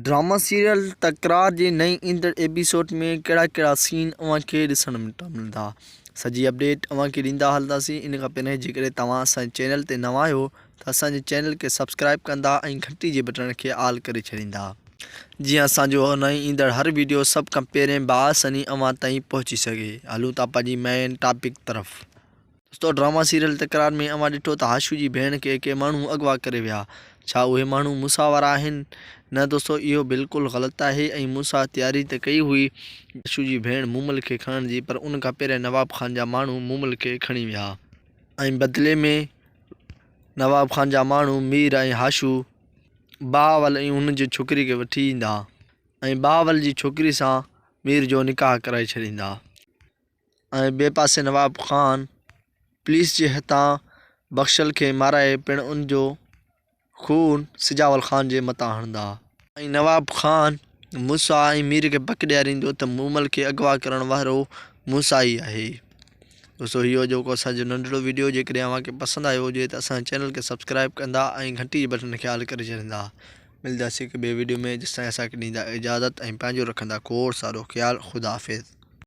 Drama serial تڪرار جي نئين ايندڙ ايپيسوڊ ۾ ڪهڙا ڪهڙا سين اوهان کي ڏسڻ ملندا سڄي اپڊيٽ اوهان کي ڏيندا هلنداسين ان کان پهرين جيڪڏهن توهان اسان جي چينل تي نوان آهيو ته اسان جي چينل کي سبسڪرائب ڪندا ۽ گهنٽي جي بٽڻ کي آل ڪري ڇڏيندا جيئن اسان جو نئين ايندڙ هر ويڊيو سڀ کان پهرين باآساني اوهان تائين پهچي سگهي هلون ٿا پنهنجي مين ٽاپڪ طرف. دوستو ڊراما سيريل تڪرار ۾ اوهان ڏٺو ته هاشو جي ڀيڻ کي ڪي ماڻهو اغوا ڪري ويا ڇا اهي ماڻهو موسيٰ وارا آهن؟ نه دوستو اهو بلڪل غلط آهي ۽ موسيٰ تياري ته ڪئي هئي هاشو جي ڀيڻ مومل کي کڻڻ جي پر ان کان پهريان نواب خان جا ماڻهو مومل کي کڻي ويا ۽ بدلي ۾ نواب خان جا ماڻهو مير ۽ هاشو بهاول ۽ هن جي ڇوڪري کي وٺي ايندا ۽ بهاول جي ڇوڪري سان مير جو نڪاح ڪرائي ڇڏيندا. ۽ ٻئي پاسي نواب خان پوليس جي هٿان بخشل کي مارائي پڻ ان جو خون سجاول خان جي مٿان هڻندا. ۽ نواب خان موسيٰ ۽ مير کي پڪ ڏياريندو ته مومل کي اغوا ڪرڻ وارو موسيٰ ئي آهي. دوستو هي هو جيڪو اسان جو ننڍڙو وڊيو جيڪڏهن اوهان کي پسند آيو هجي ته اسان جي چينل کي سبسڪرائب ڪندا ۽ گهنٽي جي بٽڻ کي آل ڪري ڇڏيندا. ملداسين هڪ ٻئي وڊيو ۾ جيستائين اسان کي ڏيندا اجازت ۽ پنهنجو رکندا کوڙ سارو خيال خدا حافظ.